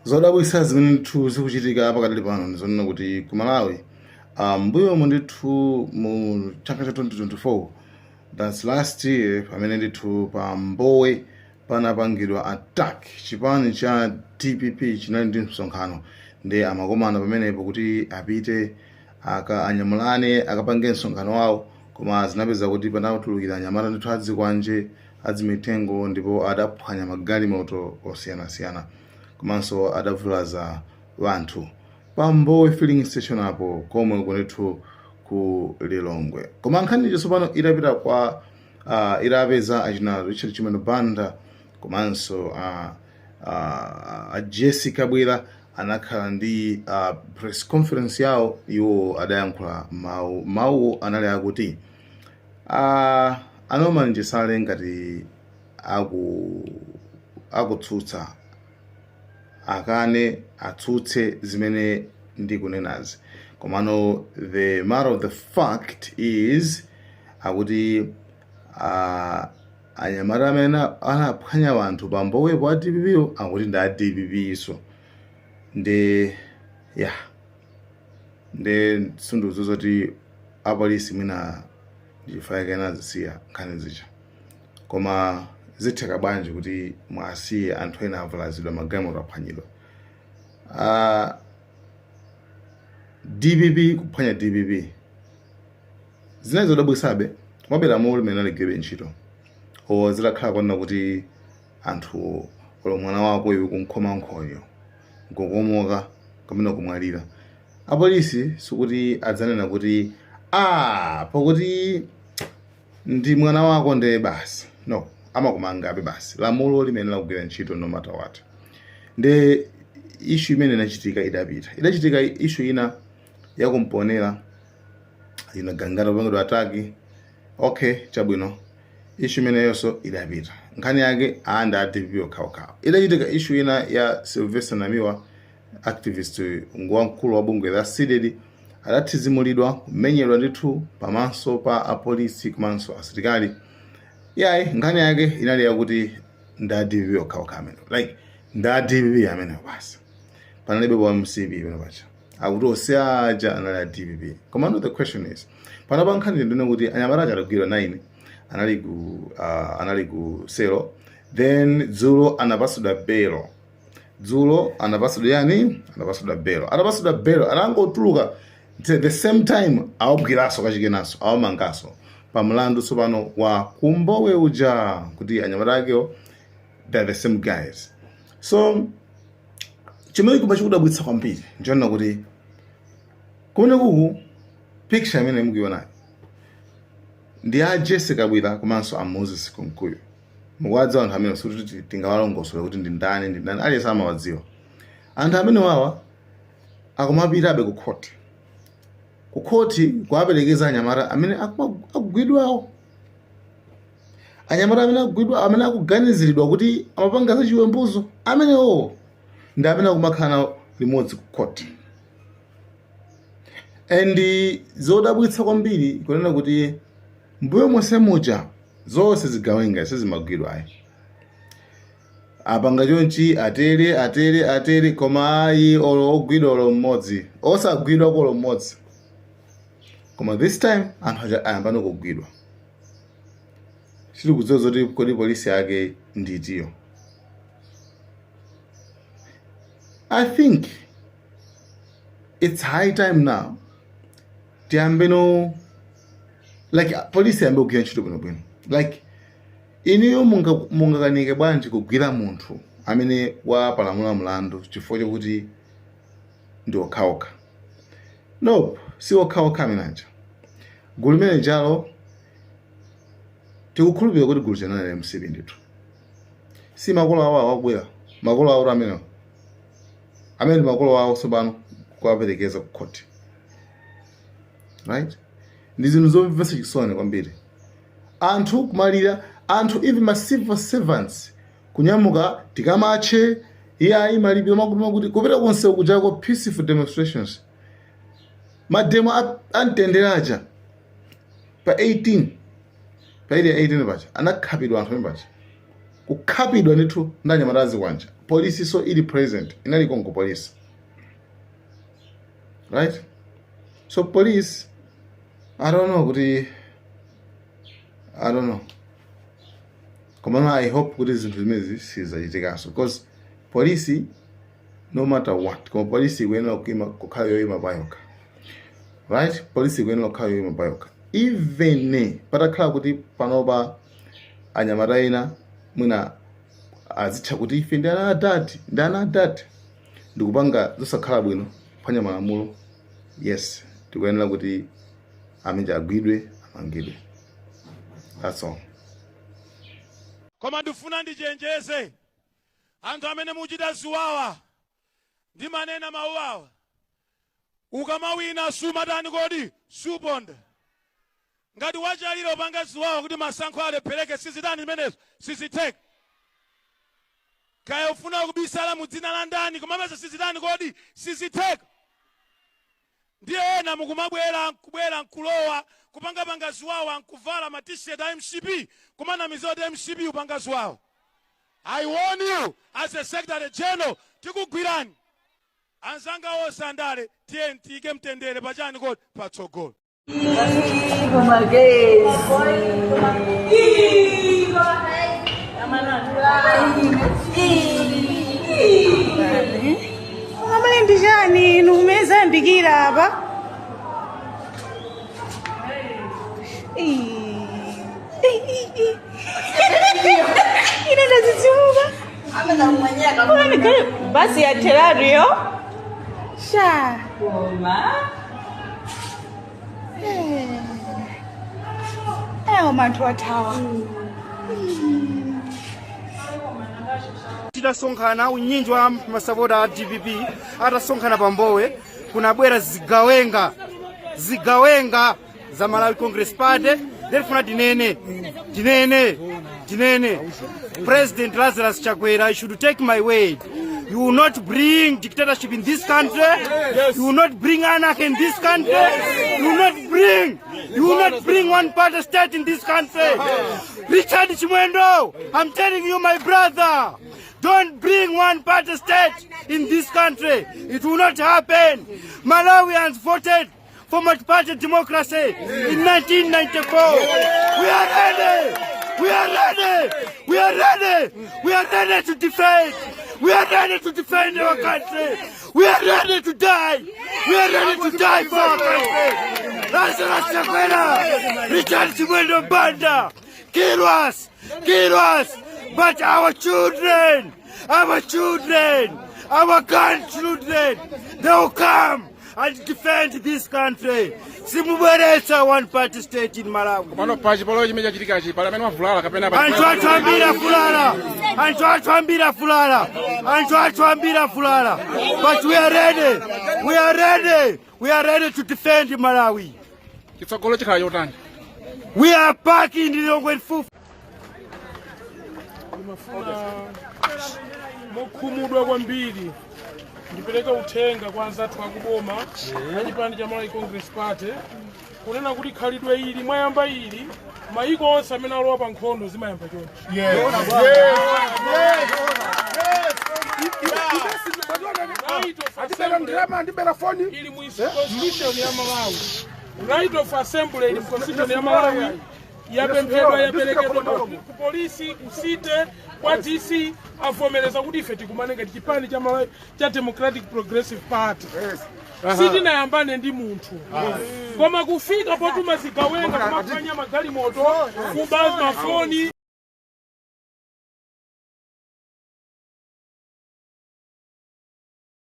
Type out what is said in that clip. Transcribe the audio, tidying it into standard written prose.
Zodabwitsa zimene ndithu zikuchitika pakadali pano ndizonena kuti ku Malawi, mbuyomu ndithu mu chaka cha 2024, that's last year, pamene ndithu pa Mbowe panapangidwa attack, chipani cha DPP chinali ndi msonkhano, ndi amakomana pamenepo kuti apite aka anyamulane akapange msonkhano wawo, koma zinapeza kuti panatulukira anyamata ndithu adzikwanje, adzimitengo, ndipo adaphwanya magalimoto osiyanasiyana komanso adavulaza wanthu pa Mbowe filling station apo komwe ndithu ku Lilongwe. Koma nkhani tsopano itapita kwa itapeza achina Richard Chimwendo Banda komanso Jessie Kabwila anakhala ndi press conference yawo. Iwo adayankhula mawu. Mawu anali akuti a Norman Chisale ngati akutsutsa, akane, atsutse zimene ndikunenazi, komano the matter of the fact is akuti anyamata amene anaphwanya anthu pa Mbowepo a DPP akuti ndi a DPP. So ndi ya ndi sindizo zoti apolisi mwina ndichifukwa kena azisiya nkhani zija. Koma zitheka bwanji kuti mwasiye anthu ena avulazidwa, magalimoto aphwanyidwa, DPP kuphwanya DPP? Zinali zodabwisabe. Komabe lamulo limene aligwire ntchito o zitakhala kuona kuti anthu, olo mwana wako iwe kunkhoma nkhonyo nkukomoka kamene kumwalira, apolisi sikuti adzanena kuti pakuti ndi mwana wako ndiye basi. No, amakumangabe basi. Lamulo limene lakugwira ntchito no matter what. Ndi issue imene inachitika idapita, idachitika issue ina yakumponera inagangata kupangidwa attack. Okay, chabwino, issue imeneyonso idapita, nkhani yake anda a DPP okhaokhawo. Idachitika issue ina ya Sylvester Namiwa, activist wamkulu wa bungwe la CDEDI, adathizimulidwa, kumenyedwa ndithu pamaso pa apolisi komanso asilikali. Yayi, nkhani yake inali yakuti ndi a DPP okhaokha amenewo, like ndi a DPP amenewo basi, panalibe pa MCP pano pacha, akuti onse aja anali a DPP. Komano the question is, pano pa nkhani ndine kuti anyamata aja adagwidwa 9, anali ku selo, then dzulo anapasidwa belo. Dzulo anapasidwa yani? Anapasidwa belo. Atapasidwa belo, anangotuluka, the same time awagwiranso kachikenaso, awamangaso pa mlandu tsopano wa kumbowe uja, kuti anyamata akewo they're the same guys. So chimene kuba chikudabwitsa kwambiri nchonena kuti kumene kuku picture imene mukuionayo ndi a Jessie Kabwila komanso a Moses Kunkuyu. Mukuwadziwa anthu amene, sikuti tingawalongosole kuti ndi ndani ndi ndani, aliyense amawadziwa anthu amene wawa. Akumapitabe ku khoti, ku khoti kuwaperekeza anyamata amene akugwidwawo, anyamata amene akugwidwa, amene akuganiziridwa kuti amapanga za chiwembuzo, amenewo ndi amene akumakhala nawo limodzi ku khoti. And zodabwitsa kwambiri kunena kuti mbuyo monse muja zonse zigawenga sizimagwidwa ayi. Apanga chonchi, atere, atere, atere, koma ayi, olo ogwidwa olo mmodzi, osagwidwa olo mmodzi. Koma this time anthu aja ayambano kugwidwa. Sitikudziwa zoti kodi polisi yake nditiyo. I think it's high time now tiyambe no, like polisi yambe kugwira ntchito bwinobwino. Like inuyo mungakanike bwanji kugwira munthu amene wapalamula mlandu chifukwa chokuti ndi okhaokha? Nope, si okhaokha amene aja. Gulu limene jalo tikukhulupirira kuti gulu chanali MCP ndithu, si makolo awo awabwera, makolo awo amenewo, amene ndi makolo awo tsopano kuwaperekeza ku court, right? Ndi zinthu zomvetsa chisoni kwambiri, anthu kumalira, anthu, even ma civil servants kunyamuka, tikamatche iyayi, malipiro makuti makuti, kupita konse kujako, peaceful demonstrations, mademo amtendere aja pa 18, pa area 18 pacha anakhapidwa anthu amene pacha. Kukhapidwa ndithu ndi anyamata azikwanje. Polisi so ili present, inali konko polisi, right? So police, I don't know kuti, I don't know, komano I hope kuti zinthu zimenezi sizachitikanso, because polisi, no matter what, koma polisi ikuyenera kuima, kukhala yoyima payokha, right? Polisi ikuyenera kukhala yoyima payokha, even patakhala kuti panopa anyamata ena mwina azitcha kuti ife ndi ana adadi, ndi ana adadi, ndikupanga zosakhala bwino, phwanya malamulo, yes, tikuyenera kuti amenje agwidwe, amangidwe. That's all. Koma ndifuna ndichenjeze anthu amene muchita ziwawa. Ndimanena mawu awa: ukamawina sumatani kodi? Suponda. Ngati wachalira upanga ziwawa kuti masankho alephereke, sizitani zimenezo, sizitheka. Kaya ufuna kubisala mu dzina la ndani, komapeza sizitani kodi? Sizitheka. Ndiye ena mukumabwera, nkubwera, nkulowa kupangapanga ziwawa, nkuvala ma T-shirt a MCP, kumanamiza kuti MCP upanga ziwawa. I warn you as a secretary general, tikugwirani. Anzanga onse andale, tiye tiyike mtendere pachani kodi? Patsogolo. Kumagezi. Amale, ndi chani inu kumene zayambikira apa? Ii. Ine ndadzidzimuka. Basi yatheratu yo. Sha. Eh, koma anthu athawa. Titasonkhana, unyinji wa masapota a DPP atasonkhana pa Mbowe, kunabwera zigawenga, zigawenga za Malawi Congress Party. Ndifuna tinene, President Lazarus Chakwera, you should take my word: you will not bring dictatorship in this country. You will not bring anarchy in this country. You will not bring one party state in this country. Richard Chimwendo, I'm telling you, my brother, don't bring one party state in this country. It will not happen. Malawians voted for multi-party democracy in 1994. We are ready. We are ready. We are ready. We are ready to defend. We are ready to defend our country. We are ready to die. We are ready to die for our country. Lazarus Chakwera, Richard Chimwendo Banda, kill us, kill us. But our children, our children, our grandchildren, they will come and defend this country. Simubweretsa one party state in Malawi. Pano pa chipolowe chimene chachitikachi, pali amene wavulala kapena Anthu athu ambiri avulala, anthu athu ambiri avulala, anthu athu ambiri avulala, but we are ready, we are ready, we are ready to defend Malawi. Chitsogolo chikhala chotani? We are back in Lilongwe Mfufu. Ndimafuna mokhumudwa kwambiri ndipereke uthenga kwa anzathu akuboma achipani cha Malawi Congress Party kunena kuti khalidwe ili mwayamba ili, mayiko onse amene alowa pa nkhondo zimayamba chonchi. Right of assembly ili mu constitution ya Malawi. Right of assembly ili mu constitution ya Malawi. Yapemphedwa, yaperekedwa ku polisi, kusite kwa DC, avomereza kuti ife tikumane ngati chipani cha Malawi cha Democratic Progressive Party. Sitinayambane ndi munthu, koma kufika potuma zigawenga kumaphwanya magalimoto, kuba mafoni.